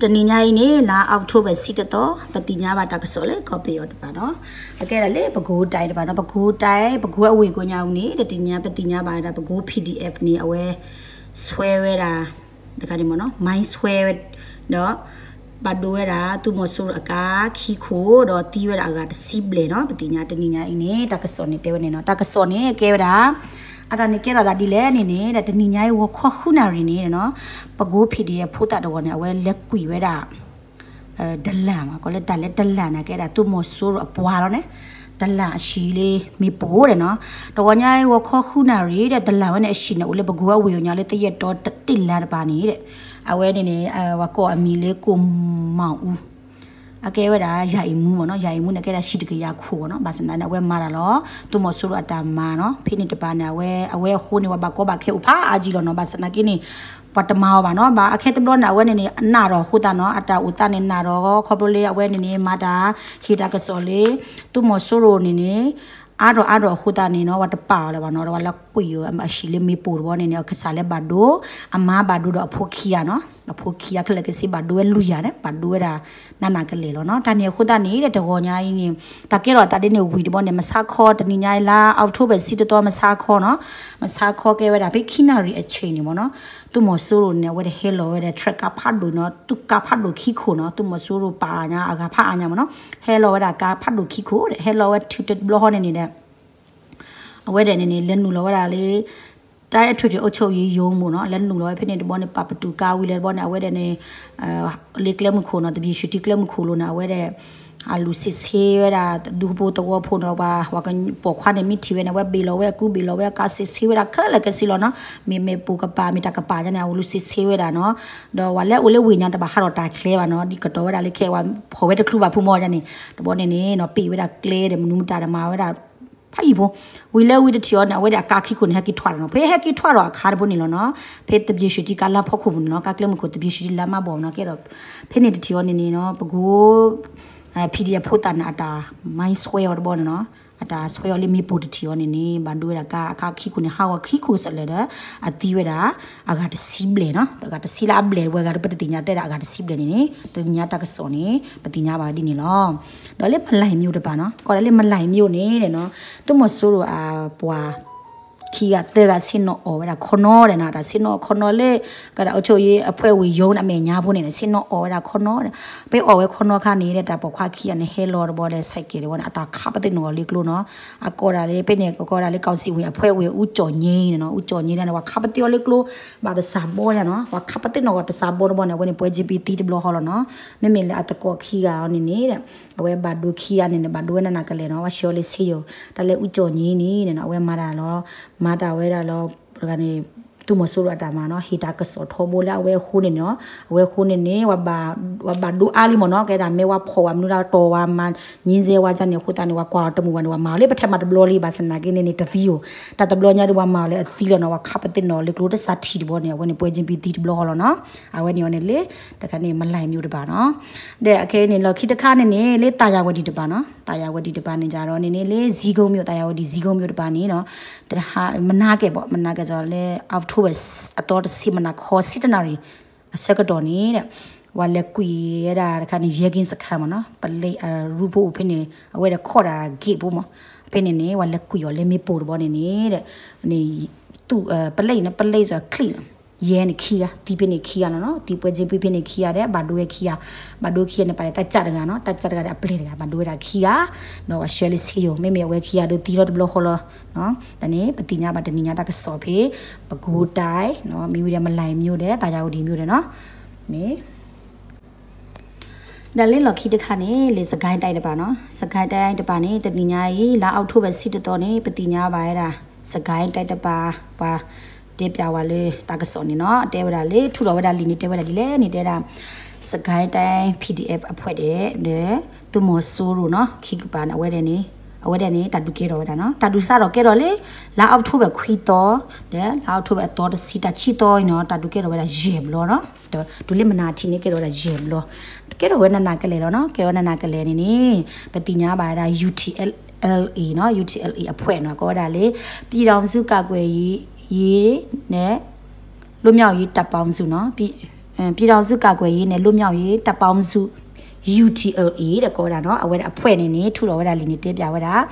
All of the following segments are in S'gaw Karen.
တနံၤညါအံၤန့ၣ် လါ October ဆံတသီ ပသ့ၣ်ညါဘၣ်တၢ်ကစီၣ်လၢကီၢ်ပယီၤတပၤနီၤ, အကဲဒၣ်လၢပဲခူးတိုင်းတပၤနီၤ, ပဲခူးတိုင်း ပဲခူးအဝ့ၢ်ကိးညါအူန့ၣ် တနံၤညါ ပသ့ၣ်ညါဘၣ်ဝဲဒၣ် ပဲခူး PDF န့ၣ် အဝဲ ဆွဲဝဲဒၣ် တခါန့ၣ်မ့ၢ်နီၤ မိုင်းဆွဲဝဲ ဒီး ဘၣ်ဒိဝဲဒၣ် သုးမီၤစိရိၤအကါခံခိၣ် ဒီးသံဝဲဒၣ်အဂၤတဆံဘျဲၣ်နီၤ, ပသ့ၣ်ညါတနံၤညါအံၤန့ၣ် တၢ်ကစီၣ်န့ၣ်တဲဝဲန့ၣ်နီၤ, တၢ်ကစီၣ်န့ၣ်ကဲဝဲဒၣ် အတၢ်န့ၣ်ကဲထီၣ်သးဒ်လဲၣ်န့ၣ်န့ၣ် ဒီးတနံၤညါအံၤ ဂီၤခီဃုနၣ်ရံၣ်န့ၣ်နီၤ, ပဲခူး PDF ဖိသၣ်တဂၤန့ၣ် အဝဲလဲၤကွံာ်ဝဲဒၣ် တလၣ်မး ကီးလၢတၢ်လဲၤတလၣ်န့ၣ် ကဲဒၣ်သုးမီၤစိရိၤအပှၤလီၤန့ၣ်, တလၣ်အဟံၣ်လၢမ့ၣ်ပိၢ်ဒီးနီၤ, တဂီၤညါအံၤ ဂီၤခီဃုနၣ်ရံၣ်ဒီး တလၣ်ဝဲန့ၣ်အဟံၣ်န့ၣ် အိၣ်လၢပဲခူးအဝ့ၢ်ကိးညါလၢသယဲၢ်တီတ့ၢ်လါတပၤန့ၣ်ဒီး အဝဲန့ၣ်န့ၣ် ပှၤကိးအမံၤလၢကိၣ်မီၣ်အူ အကဲဝဲဒၣ် ယၤအံၤမူမ့ၢ်နီၤ, ယၤအံၤမူန့ၣ် ကဲဒၣ်ဟံၣ်တကယၤခိၣ်မ့ၢ်နီၤ, ဘၣ်ဆၣ်သနာ်န့ၣ် အဝဲမၤတၢ်လီၤ, သုးမီၤစိရိၤအတၢ်မၤနီၤ, ဖဲန့ၣ်တပၤန့ၣ် အဝဲ အဝဲအဃိန့ၣ် ပှၤဘၣ်ကီဘၣ်ခဲအိၣ်ဖးအါကံလီၤနီၤ, ဘၣ်ဆၣ်သနာ်က့န့ၣ် ပှၤတမၤအီၤဘၣ်နီၤ, ဘၣ်အခဲတဘျီန့ၣ် အဝဲန့ၣ်န့ၣ် အနၢ်ဒီးအဃိသတးနီၤ, အတၢ်အိၣ်သးန့ၣ်နၢ်ဒီး ခီဖျိလၢအဝဲန့ၣ်န့ၣ် မၤတၢ် ဟ့ၣ်တၢ်ကစီၣ်လၢ သုးမီၤစိရိၤန့ၣ်န့ၣ် အါထီၣ်အါထီၣ်အဃိသတးန့ၣ်နီၤ, ပှၤတပာ်အီၤလၢၤဘၣ်နီၤ, ဒီးပှၤလၢကွံာ်အဟံၣ်လၢမ့ၣ်ပိၢ်တဘျီန့ၣ်န့ၣ် အကစၢ်လၢဘၣ်ဒိ, အမါဘၣ်ဒိဒီးအဖိခံဂၤနီၤ, အဖိခံဂၤခဲလၢာ်ခဲဆ့ဘၣ်ဒိဝဲလွံၢ်ဂၤန့ၣ် ဘၣ်ဒိဝဲဒၣ် နးနးကလဲာ်လီၤနီၤ, တၢ်န့ၣ်အဃိသတးန့ၣ် တဂီၤညါအံၤန့ၣ် တၢ်ကဲထီၣ်သးဒ်န့ၣ်ဝံၤတဘျီန့ၣ် မဆါခီ တနံၤညါအံၤလါ October ဆံတသီ မဆါခီနီၤ, မဆါခီကဲဝဲဒၣ်ဖဲခံနၣ်ရံၣ်အဆ့ၣ်န့ၣ်မ့ၢ်နီၤ, သုးမီၤစိရိၤန့ၣ် အဝဲဒၣ်ဟဲလီၤဝဲဒၣ် truck ကါဖးဒိၣ်နီၤ, သုးကါဖးဒိၣ်ခံခိၣ်နီၤ, သုးမီၤစိရိၤပာ်ညါအဂၤဖးအါညါမ့ၢ်နီၤ, ဟဲလီၤဝဲဒၣ်ကါဖးဒိၣ်ခံခိၣ်ဒီး ဟဲလီၤဝဲထုးတဘျီဃီန့ၣ်န့ၣ်ဒီး အဝဲဒၣ်န့ၣ်န့ၣ် လဲၤနုာ်လီၤဝဲဒၣ်လၢ တိုင်းအထွေထွေအုပ်ချုပ်ရေးရုံးမ့ၢ်နီၤ, လဲၤနုာ်လီၤဝဲဖဲန့ၣ်တဘျီန့ၣ် ပာ်ပတုာ်ကါဝံၤလၢတဘျီန့ၣ် အဝဲဒၣ်န့ၣ် လၢကျဲမုၢ်ခိၣ်နီၤ, သပြေရွှေထီးကျဲမုၢ်ခိၣ်လိၤန့ၣ် အဝဲဒၣ် အလူၤစစ်ဆေးဝဲဒၣ် ဒူဖိသဝီဖိန့ၣ် ပှၤ ပှၤပိာ်ခွါန့ၣ် မ့ၢ်ထံၣ်ဝဲန့ၣ် အဝဲဘ့ၣ်လီၤဝဲအကူဘ့ၣ်လီၤဝဲအကါ စစ်ဆေးဝဲဒၣ်ခဲလၢာ်ခဲဆ့လီၤနီၤ, မ့ၢ်မ့ၣ်ပိၢ်ကပၤ မ့ၢ်တၢ်ကပၤညါန့ၣ် အလူၤစစ်ဆေးဝဲဒၣ်နီၤ, ဒီးဝဲလဲၤအိၣ်လၢဝ့ၢ်ညါတဘၣ်ဟးထီၣ်တၢ်ချဲဘၣ်နီၤ, ဒ်ကတီၤဝဲဒၣ်လၢခဲအံၤ ဖီၣ်ဝဲတချုးဘၣ်ဖုမီၤညါန့ၣ် တဘျီန့ၣ်န့ၣ်နီၤ ပ့ၢ်ဝဲဒၣ်ကျဲဒီးမနုၤမတၤဒီးမၤဝဲဒၣ် ဖးယံၤဖိ, ဝံၤလၢဝံၤတထံၣ်အီၤန့ၣ် အဝဲဒၣ်အကါခံခိၣ်န့ၣ် ဟဲက့ၤထွဲဒီးနီၤ, ဖဲဟဲက့ၤထွဲဒီးအခါတဘိန့ၣ်လီၤနီၤ, ဖဲသပြေရွှေထီးကါလါဖီခိၣ်ပူၤန့ၣ်လီၤ, ကါကျဲမုၢ်ခိၣ်သပြေရွှေထီးလါမၤဘီၣ်နီၤ, ကဲဒီး ဖဲန့ၣ်တထံၣ်အီၤန့ၣ်န့ၣ်နီၤ ပကိ PDF ဖိသၣ်န့ၣ် အတၢ်မိုင်းဆွဲအီၤတဘျီန့ၣ်နီၤ, အတၢ်ဆွဲအီၤလၢမ့ၣ်ပိၢ်တထံၣ်အီၤန့ၣ်န့ၣ် ဘၣ်ဒိဝဲဒၣ်ကါအခါခံခိၣ်န့ၣ် ဟးဂီၤခံခိၣ်စဲးလဲၣ်ဒီး အသံဝဲဒၣ် အဂၤတဆံဘျဲၣ်နီၤ, အဂၤတဆံလၢအဘျဲၣ်ဝဲဂၤဒီး ပတသ့ၣ်ညါတဲဒၣ်အဂၤတဆံဘျဲၣ်န့ၣ်န့ၣ် တနံၤညါတၢ်ကစီၣ်န့ၣ် ပသ့ၣ်ညါဘၣ်ဒ်န့ၣ်လီၤ. ဒီးလၢမလၢ်မၠိတပၤနီၤ, ကီးဒၣ်လၢမလၢ်မၠိန့ၣ်နီၤ, သုးမီၤစိရိၤအပှၤ ခံဂၤသၢဂၤဆ့ၣ်နီၤအီၣ်ဝဲဒၣ်ခီနီၤဒီးနီၤ, တၢ်ဆ့ၣ်နီၤခီနီၤလၢ ကဒၣ်အုပ်ချုပ်ရေးအဖွဲ့ဝင်ရုံးအမဲာ်ညါဖိန့ၣ် ဆ့ၣ်နီၤအီၣ်ဝဲဒၣ်ခီနီၤဒီး ပှၤအီၣ်ဝဲခီနီၤခါန့ၣ်ဒီး တၢ်ပိာ်ခွါခံဂၤန့ၣ် ဟဲလီၤတဘျီဒီး ဆိုင်ကယ်တဘျီန့ၣ် အတၢ်ခးပသ့ၣ်နီၣ်ဂီၤလၢကျိနီၤ, အကိးဒၣ်လၢ ဖဲန့ၣ် ကကိးဒၣ်လၢ ကောင်စီဝင်အဖွဲ့ဝင် ဦးကျော်ငြိမ်းန့ၣ်နီၤ, ဦးကျော်ငြိမ်းန့ၣ် ပှၤခးပသ့ၣ်အီၤလၢကျိ ဘၣ်တစၢ်ဘီညါနီၤ, ပှၤခးပသ့ၣ်နီၣ်ဂီၤတစၢ်ဘီတဘျီန့ၣ် အဝဲန့ၣ် ပွဲချင်းပြီးသံတဘျီဃီလီၤနီၤ, မ့မ့ၢ်လၢအသကိးခံဂၤအီၤန့ၣ်န့ၣ် အဝဲဘၣ်ဒိခံဂၤန့ၣ်န့ၣ် ဘၣ်ဒိဝဲနးနးကလဲာ်နီၤ, ပှၤဆှၢအီၤလၢဆေးရုံ, တၢ်လၢ ဦးကျော်ငြိမ်းန့ၣ်နီၤ အဝဲမၤတၢ်လီၤ, မၤတၢ်ဝဲဒၣ်လီၤ, တဂၤန့ၣ် သုးမီၤစိရိၤအတၢ်မၤနီၤ, ဟ့ၣ်တၢ်ကစီၣ်ထီဘိလၢအဝဲအဃိန့ၣ်နီၤ, အဝဲအဃိန့ၣ်န့ၣ် ပှၤဘၣ်ဒိအါလံမ့ၢ်နီၤ, ကဲဒၣ်မ့ၢ်ဝဲဖီၣ်ဝဲမနုၤဒၣ်တီၢ်ဝဲမၤ ငြိမ်းချမ်းဝဲဒၣ်န့ၣ် အဃိသတးန့ၣ် ပှၤကွၢ်အီၤတမုာ်ဘၣ်န့ၣ် ပှၤမၤအီၤလၢပထဲမၤတဘျီလံ, ဘၣ်ဆၣ်သနာ်က့န့ၣ်န့ၣ် တသံဧိၤ, တၢ်တဘျီညါဒီးပှၤမၤအီၤလၢအသံလီၤနီၤ, ပှၤခးပသ့ၣ်နီၣ်လၢကျိတစၢ်ထံၣ်တဘျီန့ၣ် အဝဲန့ၣ် ပွဲချင်းပြီးသံတဘျီဃီလီၤနီၤ, အဝဲန့ၣ်အီၤန့ၣ်လၢ တခါန့ၣ် မလၢ်မၠိတပၤနီၤ, ဒီးအခဲအံၤန့ၣ် လီၢ်ခံတခါန့ၣ်န့ၣ် လၢသာယာဝတီတပၤနီၤ, သာယာဝတီတပၤန့ၣ် ကဒီးန့ၣ်န့ၣ် လၢဇီးကုန်းမြို့, သာယာဝတီ ဇီးကုန်းမြို့တပၤန့ၣ်နီၤ, တဟါ မနၤကဲဘၣ် မနၤကဲကဒီးလၢ October အသီတဆံ မနၤခီ ဆံတနၣ်ရံၣ် အဆၢကတီၢ်န့ၣ်ဒီး ပှၤလဲၤကွံာ်ဝဲဒၣ်တခါန့ၣ် ရဲကင်းစခန်းမ့ၢ်နီၤ, ပလံးအရူဖိအိၣ်ဖဲန့ၣ် အဝဲဒၣ်ခိးတၢ် gate ဖိမ့ၢ်, ဖဲန့ၣ်န့ၣ် ပှၤလဲၤကွံာ်အီၤလၢမ့ၣ်ပိၢ်တဘျီန့ၣ်န့ၣ်ဒီး န့ၣ် သူ ပလံးန့ၣ် ပလံးစ့ၢ်ချံၣ်နီၤ, ယဲန့ၣ်ခံဂၤ သံဖဲန့ၣ်ခံဂၤလီၤနီၤ, သံပွဲချင်းပြီးဖဲန့ၣ်ခံဂၤဒီး ဘၣ်ဒိဝဲခံဂၤ, ဘၣ်ဒိခံဂၤန့ၣ် ပာ်လၢတၢ်ကၢ်တဂၤနီၤ, တၢ်ကၢ်တဂၤဒီးအပျဲၢ်တဂၤ ဘၣ်ဒိဝဲဒၣ်ခံဂၤ, ဒီးပှၤဆှၢလၢဆေးရုံ, မ့မ့ၢ်အဝဲခံဂၤဒီးသံလီၤတဘျီဃီလီၤ, တၢ်န့ၣ် ပသ့ၣ်ညါဘၣ်တနံၤညါတၢ်ကစီၣ်ဖဲ ပဲခူးတိုင်း, မ့ၢ်ဝံၤဒီးမလၢ်မၠိဒီး သာယာဝတီမြို့ဒီးနီၤ, န့ၣ် ဒီးလၢလီၢ်ခံတခါန့ၣ် လၢစစ်ကိုင်းတိုင်းတပၤနီၤ, စစ်ကိုင်းတိုင်းတပၤန့ၣ် တနံၤညါအံၤ လါ October ဆံတသီန့ၣ် ပသ့ၣ်ညါဘၣ်ဝဲဒၣ် စစ်ကိုင်းတိုင်းတပၤ ပှၤတဲပျးဝဲလၢတၢ်ကစီၣ်န့ၣ်နီၤ, တဲဝဲဒၣ်လၢ ထုးထီၣ်ဝဲဒၣ်လံာ်န့ၣ် တဲဝဲဒၣ်ဒ်လဲၣ်န့ၣ် တဲဒၣ် စစ်ကိုင်းတိုင်း PDF အဖွဲ့ဒီး ဒီး သုးမီၤစိရိၤနီၤ ခံကပၤန့ၣ် အဝဲဒၣ်န့ၣ် အဝဲဒၣ်န့ၣ် တၢ်ဒုးကဲထီၣ်ဝဲဒၣ်နီၤ, တၢ်ဒုးစးထီၣ်ကဲထီၣ်လၢ လါ October ခွံသီ ဒီး လါ October အသီတဆံ တၢ်ဆံသီအံၤနီၤ တၢ်ဒုးကဲထီၣ်ဝဲဒၣ်ယဲၢ်ဘျီနီၤ, ဒီးတုၤလၢမနၤထံးန့ၣ် ကဲထီၣ်ဝဲဒၣ်ယဲၢ်ဘျီ, ကဲထီၣ်ဝဲနးနးကလဲာ်လီၤနီၤ, ကဲထီၣ်ဝဲနးနးကလဲာ်န့ၣ်န့ၣ် ပသ့ၣ်ညါဘၣ်ဝဲဒၣ် UTLA နီၤ, UTLA အဖွဲ့နီၤ, ကိးဝဲဒၣ်လၢ ပြည်ထောင်စုကာကွယ်ရေးနဲ့ လွတ်မြောက်ရေးတပ်ပေါင်းစုနီၤ, ပြည် ပြည်ထောင်စုကာကွယ်ရေးနဲ့လွတ်မြောက်ရေးတပ်ပေါင်းစု ယူထီဢႄလ်ဢေ ဒီးကိးဝဲဒၣ်နီၤ အဝဲဒၣ်အဖွဲ့န့ၣ်န့ၣ် ထုးထီၣ်ဝဲဒၣ်လံာ်န့ၣ် တဲပၠးဝဲဒၣ်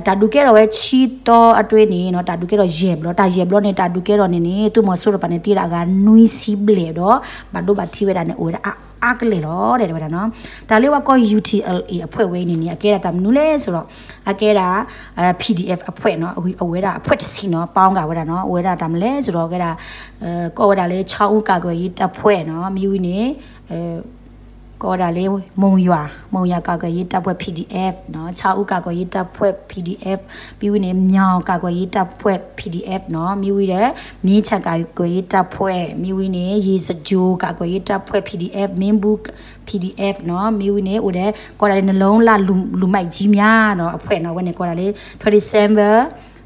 တၢ်ဒုးကဲထီၣ်ဝဲဆံသီအတွဲန့ၣ်နီၤ တၢ်ဒုးကဲထီၣ်ယဲၢ်ဘျီ တၢ်ယဲၢ်ဘျီန့ၣ် တၢ်ဒုးကဲထီၣ်န့ၣ်န့ၣ် သုးမီၤစိရိၤတကပၤန့ၣ် သံဝဲဒၣ်အဂၤနွံဆံဘျဲၣ်ဒီး ဘၣ်ဒိဘၣ်ထံးဝဲဒၣ်န့ၣ် အိၣ်ဝဲဒၣ်အါအါကလဲာ်လီၤ တဲဝဲဒၣ်နီၤ. တၢ်လၢဝဲကိး ယူထီၣ် အ့ အဖွဲ့ဝဲအံၤန့ၣ်န့ၣ် အကဲဒၣ်တၢ်မနုၤလဲၣ်ဆိုတော့ အကဲဒၣ် PDF အဖွဲ့နီၤ အဝဲဒၣ်အဖွဲ့တဆံနီၤ ပာင်းကၣ်ဝဲဒၣ်နီၤ အိၣ်ဝဲဒၣ်တၢ်မနုၤလဲၣ်ဆိုတော့ ကဲဒၣ် ကိးဝဲဒၣ်လၢ ချီအူကာကွယ်ရေးတပ်ဖွဲ့နီၤ မ့ၢ်ဝံၤန့ၣ် ကိးဝဲဒၣ်လၢ မုံရွာ မုံရွာကာကွယ်ရေးတပ်ဖွဲ့ PDF နီၤ ချီအူကာကွယ်ရေးတပ်ဖွဲ့ PDF မ့ၢ်ဝံၤန့ၣ် မြောင်ကာကွယ်ရေးတပ်ဖွဲ့ PDF နီၤ မ့ၢ်ဝံၤဒီး မြင်းခြံကာကွယ်ရေးတပ်ဖွဲ့ မ့ၢ်ဝံၤန့ၣ် ရေစကြိုကာကွယ်ရေးတပ်ဖွဲ့ PDF မင်းဘူး PDF နီၤ မ့ၢ်ဝံၤန့ၣ် အိၣ်ဒီး ကိးဒၣ်လၢ နလုံးလလူမိုက်ကြီးများ နီၤ အဖွဲ့နီၤ အဝဲန့ၣ်ကိးဒၣ်လၢ twenty-seven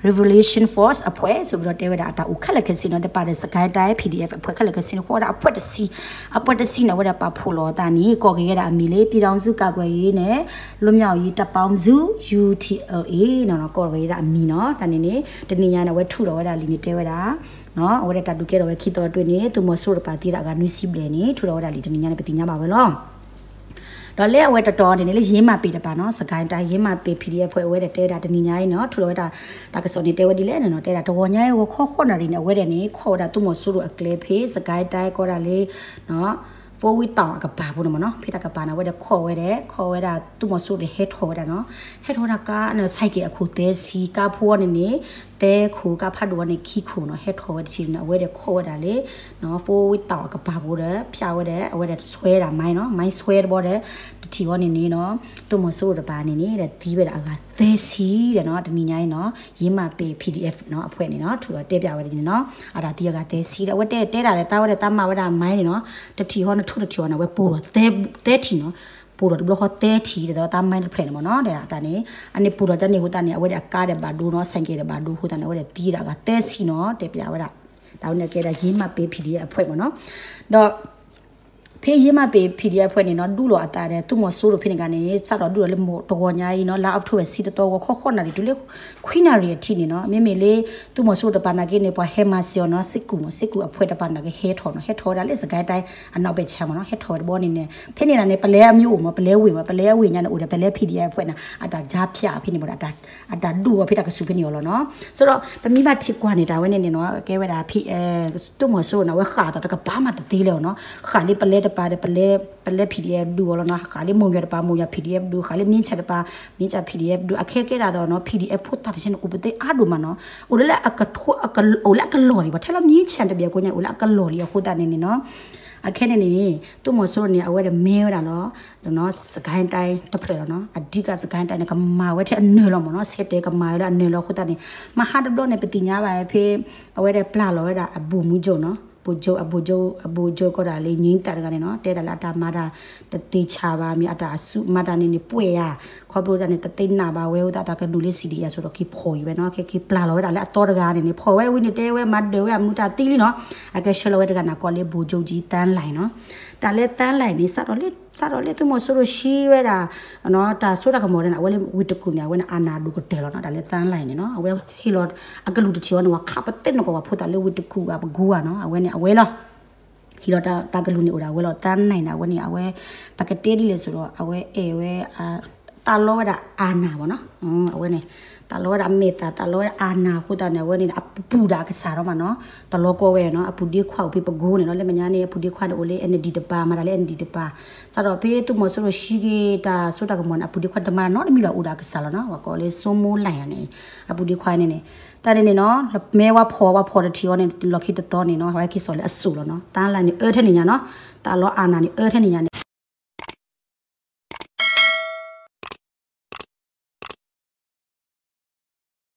Revolution Force အဖွဲ့ ဆိုပြီးတော့ တဲဝဲဒၣ်အတၢ်အိၣ်ခဲလၢာ်ခဲဆ့နီၤ တပာ်ဒီး စစ်ကိုင်းတိုင်း PDF အဖွဲ့ခဲလၢာ်ခဲဆ့န့ၣ် ကိးဝဲဒၣ်အဖွဲ့တဆံ အဖွဲ့တဆံန့ၣ် အဝဲဒၣ်ပာ်ဖှိၣ်လီၤအသးန့ၣ် ကိးက့ၤဝဲဒၣ်အမံၤလၢ ပြည်ထောင်စုကာကွယ်ရေးနဲ့လွတ်မြောက်ရေးတပ်ပေါင်းစု ယူထီၣ်လ်အ့ နီၤ ကိးက့ၤဝဲဒၣ်အမံၤနီၤ တၢ်န့ၣ်န့ၣ် တနံၤညါန့ၣ် အဝဲထုးထီၣ်ဝဲဒၣ်လံာ်န့ၣ်တဲဝဲဒၣ် အဝဲဒၣ်တၢ်ဒုးကဲထီၣ်ဝဲခံသီအတွဲန့ၣ် သုးမီၤစိရိၤတကပၤသံဝဲဒၣ်အဂၤနွံဆံဘျဲၣ်န့ၣ် ထုးထီၣ်ဝဲဒၣ်လံာ်တနံၤညါန့ၣ် ပသ့ၣ်ညါဘၣ်ဝဲလီၤ. ဒီးလၢအဝဲတတီၤန့ၣ်န့ၣ် လၢယ့မၤပ့ၤတပၤနီၤ စစ်ကိုင်းတိုင်း ယ့မၤပ့ၤ PDF အဖွဲ့ အဝဲဒၣ်တဲဝဲဒၣ်တနံၤညါအံၤနီၤ ထုးထီၣ်ဝဲဒၣ် တၢ်ကစီၣ်န့ၣ်တဲဝဲဒ်လဲၣ်န့ၣ်နီၤ တဲဒၣ်တဂီၤညါအံၤ ဂီၤခီဃိးနၣ်ရံၣ်န့ၣ် အဝဲဒၣ်န့ၣ် ခိးဝဲဒၣ်သုးမီၤစိရိၤအကျဲဖဲ စစ်ကိုင်းတိုင်း ကိးဒၣ်လၢ ဖိဝ့ၢ်တီၣ်အကပၤဖိန့ၣ်မ့ၢ်နီၤ ဖဲတၢ်ကပၤန့ၣ် အဝဲဒၣ်ခိးဝဲဒၣ် ခိးဝဲဒၣ်သုးမီၤစိရိၤဒီးဟဲထီၣ်ဝဲဒၣ်နီၤ ဟဲထီၣ်ဝဲဒၣ်ကါန့ၣ် ဆိုင်ကယ်အခိၣ်သၢဆံ ကါဖိန့ၣ်န့ၣ် သၢခိၣ် ကါဖးဒိၣ်ဝဲန့ၣ် ခံခိၣ်နီၤ ဟဲထီၣ်ဝဲတထံၣ်န့ၣ် အဝဲဒၣ်ခိးဝဲဒၣ်လၢ ဖိဝ့ၢ်တီၣ်အကပၤဖိဒီး ဖၠးဝဲဒၣ် အဝဲဒၣ်ဆွဲဒၣ် မိုင်း နီၤ မိုင်းဆွဲတဘီဒီး တထံၣ်ဝဲန့ၣ်န့ၣ်နီၤ သုးမီၤစိရိၤတပၤန့ၣ်န့ၣ် ဒီးသံဝဲဒၣ်အဂၤသၢဆံဒီးနီၤ တနံၤညါအံၤနီၤ ယ့မၤပ့ၤ PDF နီၤ အဖွဲ့န့ၣ်နီၤ ထုးထီၣ်တဲပၠးဝဲဒၣ်န့ၣ်နီၤ အတၢ်သံအဂၤသၢဆံဒီး အဝဲတဲတဲဒၣ်ဒီး သးဝဲဒၣ်သးမၤဝဲဒၣ် မိုင်း န့ၣ်နီၤ တထံၣ်ဟီနထိၣ်တထံၣ်ဟီန့ၣ် အဝဲပိၢ်ထီၣ်သၢထံၣ်နီၤ ပိၢ်ထီၣ်တဘျီဃီသၢထံၣ် ဒီးသး မိုင်း တဖျၢၣ်န့ၣ်မ့ၢ်နီၤ ဒီးအတၢ်န့ၣ် အန့ၣ်ပိၢ်ထီၣ်တၢ်န့ၣ်အဃိသတးန့ၣ် အဝဲဒၣ်အကါဒီးဘၣ်ဒိနီၤ ဆိုင်ကယ် ဒီးဘၣ်ဒိအဃိသတးန့ၣ် အဝဲဒၣ်သံဒၣ်အဂၤသၢဆံနီၤ တဲပၠးဝဲဒၣ် တၢ်ဝဲန့ၣ်ကဲဒၣ် ယ့မၤပ့ၤ PDF အဖွဲ့မ့ၢ်နီၤ ဒီး ဖဲယ့မၤပ့ၤ PDF အဖွဲ့န့ၣ်နီၤ ဒူလီၤအသးဒီး သုးမီၤစိရိၤဖဲန့ၣ်ကါန့ၣ် စးထီၣ်ဒူလီၤလၢတဂီၤညါအံၤနီၤ လါ October ဆံတသီ ဂီၤခီဃိးနၣ်ရံၣ်တုၤလၢ ခွံနၣ်ရံၣ်အထံးန့ၣ်နီၤ မ့မ့ၢ်လၢ သုးမီၤစိရိၤတပၤနာ်က့န့ၣ် ပှၤဟဲမၤစၢၤအီၤနီၤ စစ်ကူမ့ၢ် စစ်ကူအဖွဲ့တပၤနာ်က့ဟဲထီၣ်နီၤ ဟဲထီၣ်ဝဲဒၣ်လၢ စစ်ကိုင်းတိုင်း အနောက်ဘက်ခြမ်းမ့ၢ်နီၤ ဟဲထီၣ်ဝဲတဘီန့ၣ်န့ၣ် ဖဲန့ၣ်န့ၣ် ပလဲအမျိုးအိၣ်မ့ၢ် ပလဲဝ့ၢ်မ့ၢ် ပလဲအဝ့ၢ်ညါန့ၣ် အိၣ်ဒီး ပလဲ PDF အဖွဲ့န့ၣ် အတၢ်ကြားဖြတ်ဖဲန့ၣ်မ့ၢ်ဒီး အတၢ်ဒူအီၤဖဲတၢ်ကစူၢ်ဖဲန့ၣ်အီၤလီၤနီၤ ဆိုတော့ ပမ့ၢ်ဘၣ်ထံၣ်ကွၢ်န့ၣ် တၢ်ဝဲန့ၣ်န့ၣ်နီၤ ကဲဝဲဒၣ် သုးမီၤစိရိၤန့ၣ် အဝဲဃၣ်အသးတကပၤမးတသ့လၢၤနီၤ ဃၣ်လၢပလဲတပၤဒီး ပလဲ PDF ဒူအီၤလီၤနီၤ ဃၣ်လၢ မုံရွာ တပၤ မုံရွာ PDF ဒူ ဃၣ်လၢ မြင်းခြံ တပၤ မြင်းခြံ PDF ဒူ အခဲကဲဒၣ်ဒီးနီၤ PDF ဖိသၣ်တဆဲန့ၣ် အိၣ်ပသ့အါဒိၣ်မးနီၤ အိၣ်လၢအကထိ အိၣ်လၢအကလီၢ်လံ ပှၤထဲလီၤ မြင်းခြံ တဘ့ၣ်အကိးညါ အိၣ်လၢအကလီၢ်လံအဃိသတးန့ၣ်န့ၣ်နီၤ အခဲန့ၣ်န့ၣ် သုးမီၤစိရိၤန့ၣ် အဝဲဒၣ်မဲဝဲဒၣ်လီၤ စစ်ကိုင်းတိုင်း တဖျၢၣ်လီၤနီၤ အဓိက စစ်ကိုင်းတိုင်း န့ၣ် ကမၤဝဲထဲအနၢၤလီၤမ့ၢ်နီၤ ဆဲးတဲာ်ကမၤဝဲလၢအနၢၤလီၤအဃိသတးန့ၣ် မဟါတဘျီန့ၣ် ပသ့ၣ်ညါဘၣ်ဖဲ အဝဲဒၣ်ပျၢ်လီၤဝဲဒၣ်အ ဗိုလ်မှူးချုပ် နီၤ ဗိုလ်ချုပ် အ ဗိုလ်ချုပ် အ ဗိုလ်ချုပ် ကိးဒၣ်လၢ ငြိမ်းသက် တဂၤန့ၣ်နီၤ တဲဒၣ်လၢအတၢ်မၤတၢ်တသ့ဆါဘၣ် မ့ၢ်အတၢ်အစုမၤတၢ်န့ၣ်န့ၣ် ပှဲၤဧါ ခီဖျိတၢ်န့ၣ် တသ့ၣ်ညါဘၣ်ဝဲအဃိသတး တၢ်ကနုာ်လၢ CDF အံၤအသိးဒီး က့ၤဖီၣ်အံၤဝဲနီၤ က့ၤပျၢ်လီၤဝဲဒၣ်လၢအသီတဂၤန့ၣ်န့ၣ် ဖီၣ်ဝဲဝံၤန့ၣ် တဲဝဲမၤဒၢးဝဲအမုၢ်တၢ်သံလံနီၤ အကဲဆှၢလီၤဝဲတဂၤန့ၣ် ကိးလၢ ဗိုလ်ချုပ်ကြီး သန်းလှိုင် နီၤ တၢ်လၢ သန်းလှိုင် န့ၣ် စးထီၣ်လၢ စးထီၣ်လၢသုးမီၤစိရိၤဟံးဝဲဒၣ် တၢ်စိတၢ်ကမီၤန့ၣ် အဝဲလၢဝ့ၢ်တကူၣ်န့ၣ် အဝဲန့ၣ် အာဏာ ဒိၣ်ကတၢၢ်လီၤနီၤ တၢ်လၢ သန်းလှိုင် န့ၣ်နီၤ အဝဲဟ့ၣ်လီၤ အကလုၢ်တထံၣ်အီၤန့ၣ် ပှၤခးပသ့ၣ်နီၣ်ကီးပှၤဖိသၣ်လၢဝ့ၢ်တကူၣ်အပကိၤဧါနီၤ အဝဲန့ၣ် အဝဲလီၤ ဟ့ၣ်လီၤတၢ်ကလုၢ်န့ၣ်အိၣ်ဒၣ်ဝဲလီၤ သန်းလှိုင် န့ၣ် အဝဲန့ၣ် အဝဲ ပကတဲဒ်လဲၣ်ဆိုတော့ အဝဲအဲၣ်ဝဲ သးလီဝဲဒၣ် အာဏာ ဘၣ်နီၤ အဝဲန့ၣ် သးလီဝဲဒၣ်အမဲာ်သၣ် သးလီဝဲဒၣ် အာဏာ အဃိသတးန့ၣ် အဝဲန့ၣ် အပူၤဒၣ်အကစၢ်ဒီးမးနီၤ တလီၤကီဝဲနီၤ အပူၤဒ့ခွါအိၣ်ဖဲပကိၤန့ၣ်နီၤ လၢမဲာ်ညါန့ၣ် အပူၤဒ့ခွါန့ၣ်အိၣ်လၢ NLD တပၤ မၤတၢ်လၢ NLD တပၤ စးထီၣ်ဖဲသုးမီၤစိရိၤဟံးက့ၤတၢ်စိတၢ်ကမီၤန့ၣ် အပူၤဒ့ခွါတမၤနီတမံၤလီၤ အိၣ်ဒၣ်အကစၢ်လီၤနီၤ ပှၤကိးလၢ စိုးမိုးနိုင် န့ၣ် အပူၤဒ့ခွါန့ၣ်န့ၣ် တၢ်န့ၣ်န့ၣ်နီၤ မဲဝဲဖီၣ်ဝဲဖီၣ်တထံၣ်အီၤန့ၣ် လီၢ်ခံတသီန့ၣ်နီၤ အဝဲက့ၤစိာ်လၢအစိၣ်လီၤနီၤ သန်းလှိုင် န့ၣ် အၢထဲန့ၣ်ညါနီၤ သးလီ အာဏာ န့ၣ် အၢထဲန့ၣ်ညါန့ၣ်